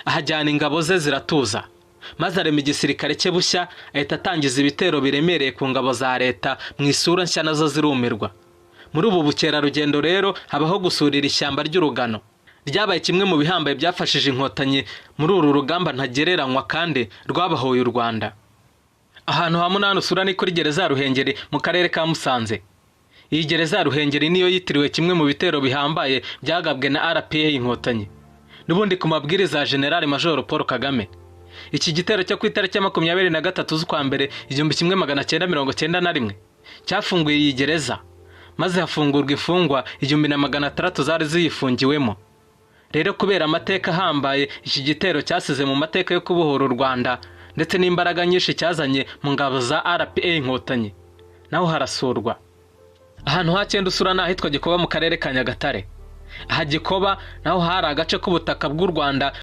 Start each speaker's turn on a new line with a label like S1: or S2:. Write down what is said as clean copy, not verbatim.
S1: Ahajyana ingabo ze ziratuza, maze arema igisirikare cye bushya, ahita atangiza ibitero biremereye ku ngabo za leta mu isura nshya, nazo zirumirwa. Muri ubu bukerarugendo rero habaho gusurira ishyamba ry'urugano, ryabaye kimwe mu bihambaye byafashije Inkotanyi muri uru rugamba ntagereranywa kandi rwabahoye u Rwanda. Ahantu ha munani usura ni kuri gereza ya Ruhengeri mu karere ka Musanze. Iyi gereza ya Ruhengeri niyo yitiriwe kimwe mu bitero bihambaye byagabwe na RPA Inkotanyi, n'ubundi ku mabwiriza ya General Major Paul Kagame. Iki gitero cyo ku itariki ya 23 z'ukwa mbere 1991 cyafunguye iyi gereza, maze hafungurwa imfungwa 1600 zari ziyifungiwemo. Rero kubera amateka ahambaye iki gitero cyasize mu mateka yo kubohora u Rwanda, ndetse n'imbaraga nyinshi cyazanye mu ngabo za RPA Inkotanyi, naho harasurwa. Ahantu ha cyenda usura ni ahitwa Gikoba mu karere ka Nyagatare. Aha Gikoba naho hari agace k'ubutaka bw'u Rwanda.